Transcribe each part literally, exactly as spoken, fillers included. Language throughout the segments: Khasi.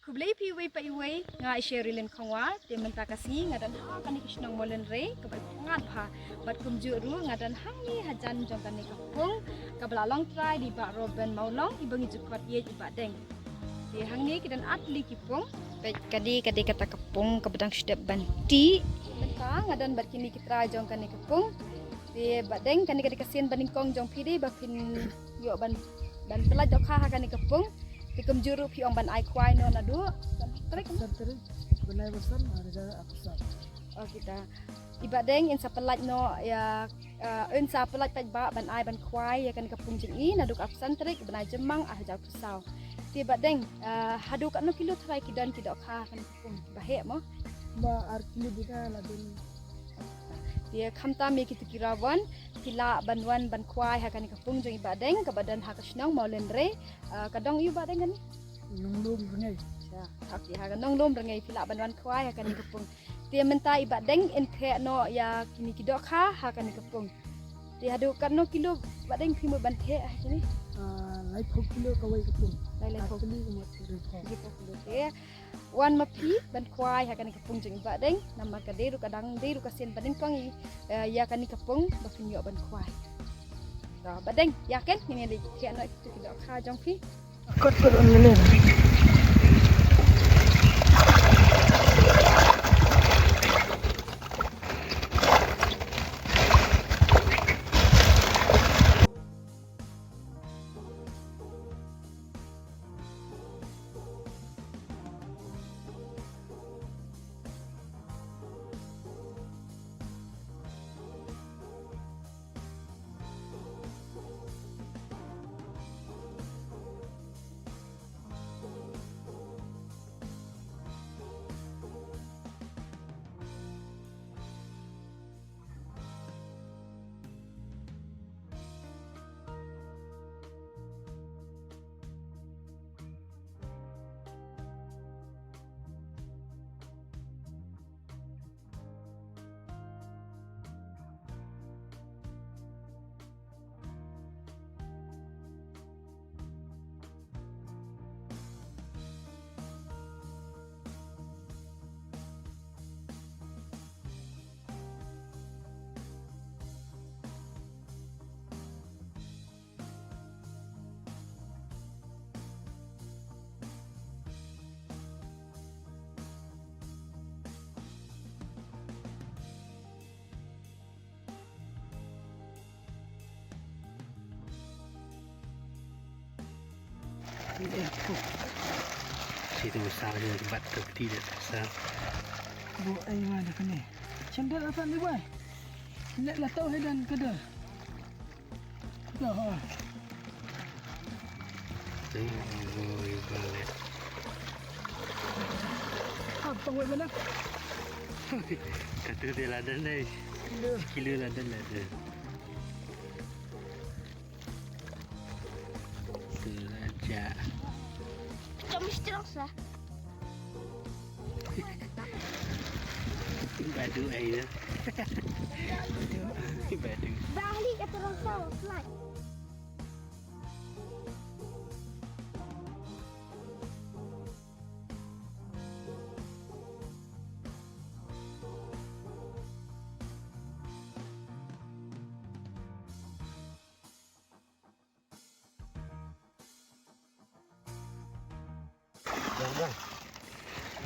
Khublei phi iwei pa iwei, nga i Sherilyn Khongwa, te mynta ka sngi nga don ha kane ka shnong Mawlynrei, kaba pyngngad bha, bad kumjuh ruh nga don hangne hajan jong kane ka pung, kaba la long trai da i Bah Robin Mawlong, iba ngi ju khot ïa i Bah Deng. Te hangne ki don ar tylli ki pung, peit kane ka dei kata ka pung, kaba dang shu dep ban tih. Mynta nga don bad kine ki trai jong kane ka pung. Te Bah Deng, kane ka dei ka sien banyngkong jong phi de, ba phin ïoh ban, ban pyllait dohkha ha kane ka pung. Te kumjuh ruh phi ong ban ai khwai noh naduh san tarik. San tarik, bnai ba san, ar hajar arphew saw. Oh, kita. I Bah Deng in sa pyllait noh ïa, eh, in sa pyllait paidbah ban ai ban khwai ïa kane ka pung jong i naduh ka arphew san tarik bnai Jymmang ar hajar arphew saw. Te Bah Deng, eh, haduh katno kilo tharai ki don ki dohkha ha kane ka pung? Ba heh mo? Ba ar kilo bida la don. Te khamtam ïa kito ki rawon, phi lah ban wan ban khwai ha kane ka pung jong i Bah Deng, kaba don ha ka shnong Mawlynrei. Ah, ka dong aiu Bah Deng kane? Nonglum Rngei. Ya, okay, ha ka Nonglum Rngei phi lah ban wan khwai ha kane ka pung. Te mynta i Bah Deng in theh noh ïa kine ki dohkha ha kane ka pung. Te haduh katno kilo Bah Deng phi mut ban theh ha kine? Ah, laiphew kilo kawei ka pung. Lai, laiphew. Ar tylli ka mut hynriewphew. Hynriewphew kilo te. Wan ma phi ban khwai ha kane ka pung jong i Bah Deng, namar ka dei ruh ka dang dei ruh ka sien banyngkong i, eh, ïa kane ka pung ba phin ïoh ban khwai. To Bah Deng, ïa ken ngin ïa leit theh noh ïa kito ki dohkha jong phi. Kot kot on lele. Sito sa, bat ka peti de sa. Bu ai wa da kane. Chendal apa ni, boy? Lek la tau hai dan kedal. Apa wei mana? Katu dia ladan dai. Kilo ladan ladan. Seraja. Macam misteri lah. Badu ai dah. Badu. Bang ni kata orang Sarawak flight.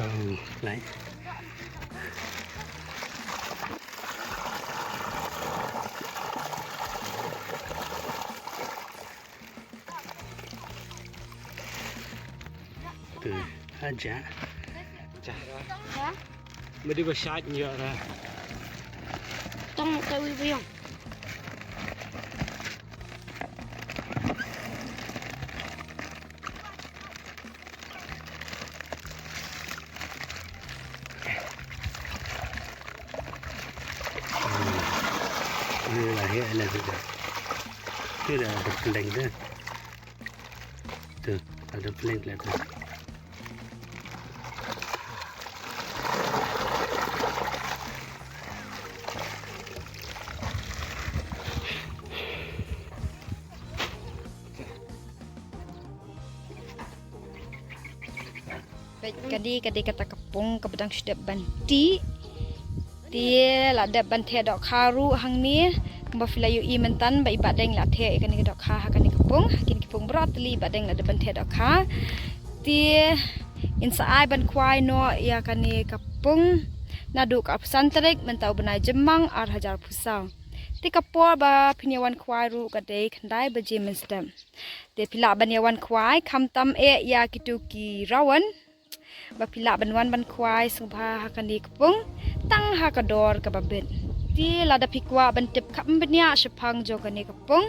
Oh, nice. Tu, aja. Aja. Mesti bersyarat juga lah. Tong tawi buyong. Ini lah ya, ini sudah. Ini dah berkeleng dah. Tu, ada peleng kelihatan. Peit, ka dei, ka dei kata ka pung kaba dang shu dep ban tih. Te la dep ban theh dohkha ruh hangne. Kumba phi la ïohi myntan ba i Bah Deng la theh ïa kane ka dohkha ha kane ka pung. Ha kine ki pung baroh tylli i Bah Deng la dep ban theh dohkha. Te ngin sa ai ban khwai noh ïa kane ka pung naduh ka arphew san tarik mynta u bnai Jymmang ar hajar arphew saw. Te ka por ba phin ïa wan khwai ruh ka dei khyndai baje mynstep. Te phi lah ban ïa wan khwai khamtam eh ïa kito ki rawan. Ba phi lah ban wan ban khwai sngewbha ha kane ka pung tang ha ka dor kaba bit. Te lada phi kwah ban tip kham bniah shaphang jong kane ka pung,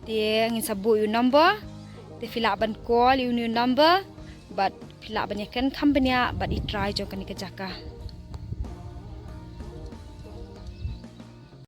te ngin sa buh ïa u number. Te phi lah ban call ïa une u number bad phi lah ban ïakren kham bniah bad i trai jong kane ka jaka.